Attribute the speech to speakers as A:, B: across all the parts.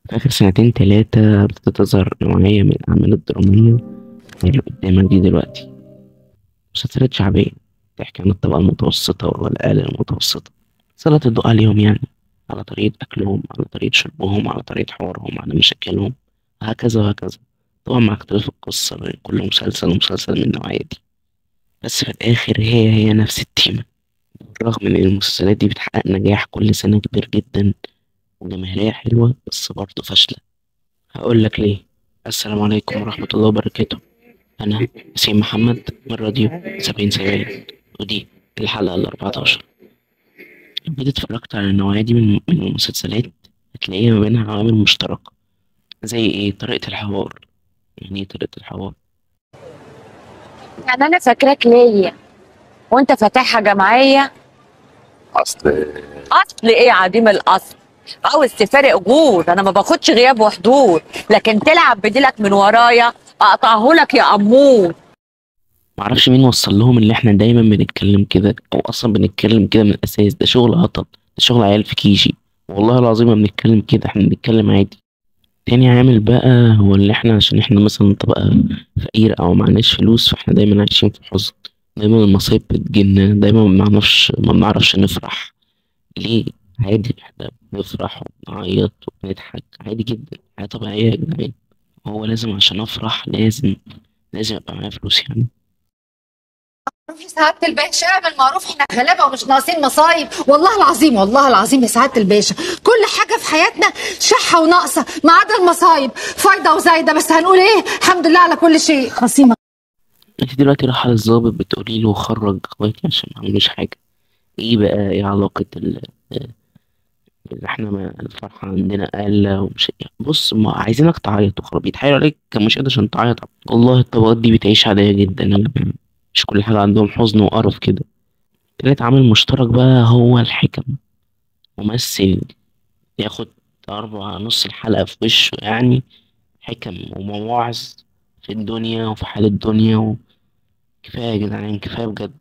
A: في آخر سنتين تلاتة ابتدت تظهر نوعية من الأعمال الدرامية اللي قدامك دي دلوقتي، مسلسلات شعبية تحكي عن الطبقة المتوسطة والأقل المتوسطة، سلط الضوء عليهم يعني، على طريقة أكلهم، على طريقة شربهم، على طريقة حوارهم، على مشاكلهم، هكذا وهكذا. طبعا مع اختلاف القصة بين كل مسلسل ومسلسل من النوعية دي، بس في الآخر هي هي نفس التيمة. بالرغم من إن المسلسلات دي بتحقق نجاح كل سنة كبير جدا وجماهيرية حلوة، بس برضه فاشلة. هقولك ليه. السلام عليكم ورحمة الله وبركاته. أنا ياسين محمد من راديو 70 70، ودي الحلقة 14. لو جيت اتفرجت على النوعية دي من المسلسلات هتلاقيها ما بينها عوامل مشتركة، زي ايه؟ طريقة الحوار. يعني ايه طريقة الحوار؟
B: يعني انا فاكراك ليا وانت فاتحها جمعية.
C: اصل
B: اصل ايه عديم الاصل؟ عاوز تفارق جود؟ انا ما باخدش غياب وحضور، لكن تلعب بديلك من ورايا اقطعهولك يا امور.
A: معرفش مين وصل لهم اللي احنا دايما بنتكلم كده، او اصلا بنتكلم كده من الاساس. ده شغل هطل، ده شغل عيال في كيجي، والله العظيم ما بنتكلم كده، احنا بنتكلم عادي. تاني عامل بقى هو اللي احنا عشان احنا مثلا طبقة فقيرة او معناش فلوس، فاحنا دايما عايشين في حزن، دايما المصايب بتجيلنا، دايما ما بنعرفش نفرح. ليه؟ عادي، احنا بنفرح وبنعيط وبنضحك عادي جدا، حياة طبيعية يا جدعان. هو لازم عشان افرح لازم ابقى معايا فلوس يعني؟
D: في سعادة الباشا اعمل معروف، احنا غلابة ومش ناقصين مصايب، والله العظيم والله العظيم يا سعادة الباشا كل حاجة في حياتنا شحة وناقصة ما عدا المصايب، فايضة وزايدة، بس هنقول ايه؟ الحمد لله على كل شيء. خصيمة.
A: انت دلوقتي رايحة للظابط بتقولي له خرج اخواتي عشان ما عملوش حاجة، ايه بقى؟ ايه علاقة اللي احنا ما الفرحة عندنا أقل ومش، بص، ما عايزينك تعيط وخلاص، بيتحايلوا عليك كمشاهد عشان تعيط. والله الطبقات دي بتعيش عادية جدا، مش كل حاجة عندهم حزن وقرف كده. تالت عامل مشترك بقى هو الحكم. ممثل ياخد أربع نص الحلقة في وشه يعني حكم ومواعظ في الدنيا وفي حال الدنيا كفاية يا جدعان، كفاية بجد.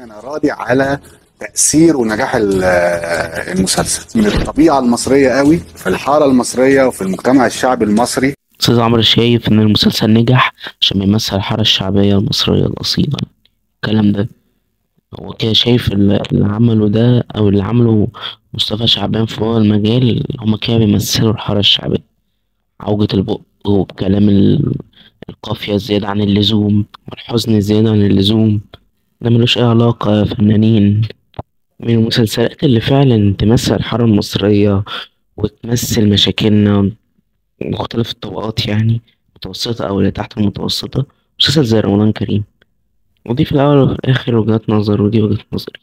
C: انا راضي على تأثير ونجاح المسلسل من الطبيعة المصرية قوي في الحارة المصرية وفي المجتمع الشعبي المصري.
A: أستاذ عمرو شايف إن المسلسل نجح عشان بيمثل الحارة الشعبية المصرية الأصيلة. الكلام ده هو كده شايف اللي عمله ده أو اللي عمله مصطفى شعبان في بابا المجال، هما كده بيمثلوا الحارة الشعبية، عوجة البق وبكلام القافية الزيادة عن اللزوم والحزن الزيادة عن اللزوم. ده ملوش أي علاقة يا فنانين. من المسلسلات اللي فعلا تمثل الحارة المصرية وتمثل مشاكلنا مختلف الطبقات، يعني متوسطة أو اللي تحت المتوسطة، مسلسل زي رمضان كريم. ودي في الأول وفي الآخر وجهات نظر، ودي وجهة نظري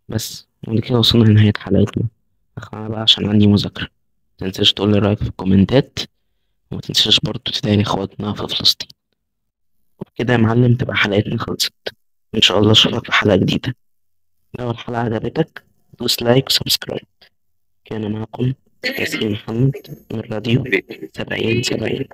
A: بس. وبعد كده وصلنا لنهاية حلقتنا. أخلع بقى عشان عندي مذاكرة. متنساش تقولي رأيك في الكومنتات، ومتنساش برضه تدعي لإخواتنا في فلسطين. وبكده يا معلم تبقى حلقتنا خلصت. إن شاء الله أشوفك في حلقة جديدة. لو الحلقة عجبتك دوس like و subscribe. كان معكم ياسين محمد من راديو 70 70.